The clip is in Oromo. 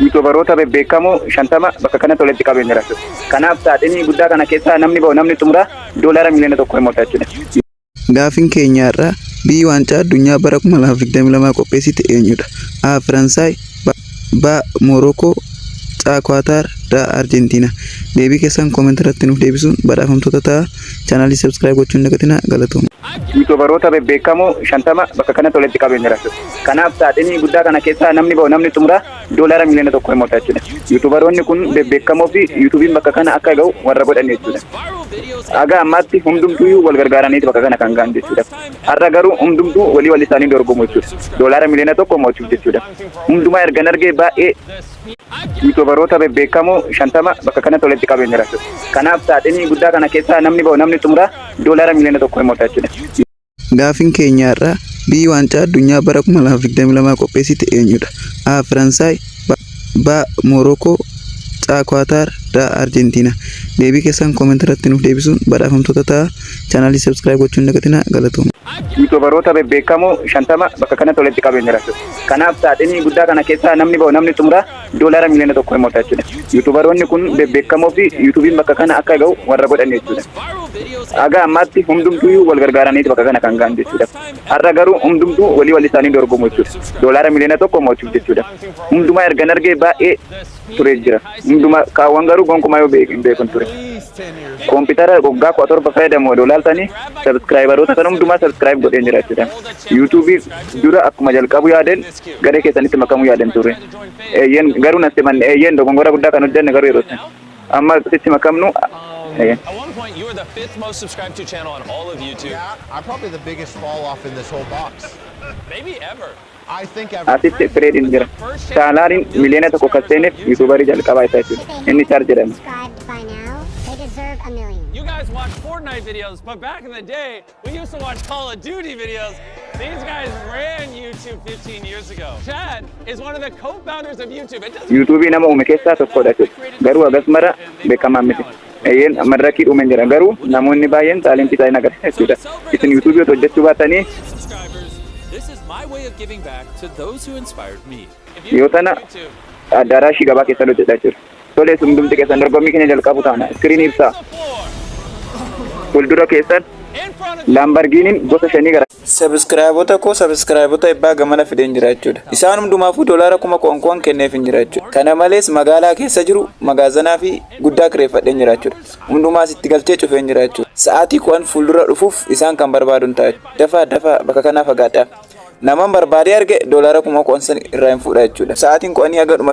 YouTuberoota bebbeekamoo 50 bakka kanatti walitti qabeen jira. Kanaaf saaxinii guddaa kana keessaa namni ba'u, namni xumuraa doolaara miliyoona 1 himata jechuudha. Gaafiin keenya har'aa biyyi waancaa addunyaa bara 2022 qopheessite eenyudha? A. Faransaay, B. Moorookoo, C. Qaataar, D. Arjentiinaa. Deebii keessan comment irratti nuuf deebisuun badhaafamtoota ta'a. Chaanaalii subscribe gochuun hin dagatinaa. Galatooma. YouTuberoota bebbeekamoo 50 bakka kanatti walitti qabeen jira. Kanaaf saaxinii guddaa kana keessaa namni ba'u, namni xumuraa doolaara miliyoona 1 himata jechuudha. YouTuberoonni kun bebbeekamoo fi YouTubeiin bakka kana akka ga'u warra godhan jechuudha. Haga ammaatti hundumtuu wal gargaaraniiti bakka kana kan ga'an jechuudha. Har'a garuu hundumtuu walii wal isaanii dorgomu jechuudha. Doolaara miliyoona 1 mo'achuuf jechuudha. Hundumaa ergan argee baay'ee YouTuberoota bebbeekamoo 50 bakka kanatti walitti qabeen jira. Kanaaf saaxinii guddaa kana keessaa namni ba'u, namni xumuraa doolaara miliyoona 1 himata jechuudha. Gaafiin keenya har'aa biyyi waancaa addunyaa bara 2022 qopheessite eenyudha? A. Faransaay, B. Moorookoo, C. Qaataar, D. Arjentiinaa. Deebii keessan comment irratti nuuf deebisuun badhaafamtoota ta'a. Chaanaalii subscribe gochuun hin dagatinaa. Galatooma. YouTuberoota bebbeekamoo 50 bakka kanatti walitti qabeen jira. Kanaaf saaxinii guddaa kana keessaa namni ba'u, namni xumuraa doolaara miliyoona 1 himata jechuudha. YouTuberoonni kun bebbeekamoo fi YouTubeiin bakka kana akka ga'u warra godhan jechuudha. Haga ammaatti hundumtuu wal gargaaraniiti bakka kana kan ga'an jechuudha. Har'a garuu hundumtuu walii wal isaanii dorgomu jechuudha. Doolaara miliyoona 1 mo'achuuf jechuudha. Hundumaa ergan argee baay'ee turee jira. Hundumaa kaawwan garuu gonkumaa yoo hin beekun ture. Koompitara waggaa 17 fayyadamu odoo laaltanii subscriberoota kan hundumaa subscribe godheen jira jechuudha. YouTubeii dura akkuma jalqabu yaaden garee keessanitti makamuu yaaden ture. Eeyyeen, garuu natti manne. Eeyyeen, dogongora guddaa kan hojjenne garuu yeroo sana. Amma sitti makamnu, eeyyeen. At one point, you were the fifth most subscribed to channel on all of YouTube. Yeah, I'm probably the biggest fall off in this whole box. Maybe ever. I think ever. Asitti Fireediin jira. Chaanaaliin miliyoona 1 kan seeneef YouTuberii jalqabaa isaa jechuudha. Inni Chaar jedhama. Subscribed by now, they deserve a million. You guys watch Fortnite videos, but back in the day, we used to watch Call of Duty videos. These guys ran YouTube 15 years ago. Chad is one of the co-founders of YouTube. It doesn't YouTubeii nama uume keessaa tokkodha jechuudha. Garuu hagas mara beekamaa miti. Eeyyeen, madarakii dhume jira. Garuu namoonni baay'een talentii isaa hin agarsiisa jechuudha. Isin YouTubeii otoo hojjechuu baatanii subscribers. This is my way of giving back to those who inspired me. If you yoo tana YouTube, addaraashii gabaa keessan hojjedhaa jechuudha. Tolee, hundumti keessan dorgommii keenya jalqabu taana. Iskiriinii ibsaa. the floor Fuuldura keessan in front of Lamborghiniin gosa shanii gara Subscribeoota koo, subscribeoota dhibbaa gamana fideen jira jechuudha. Isaan hundumaafuu doolaara 10,000 kenneef hin jira jechuudha. Kana malees magaalaa keessa jiru magaazanaa fi guddaa kireeffadheen jira jechuudha. Hundumaas itti galchee cufeen jira jechuudha. Sa'aatii 10 fuuldura dhufuuf isaan kan barbaadu hin ta'a. Dafaa dafaa bakka kanaa fagaadhaa. Naman barbaadee arge doolaara 10,000 san irraa hin fuudha jechuudha. Sa'aatiin 10 haga dhuma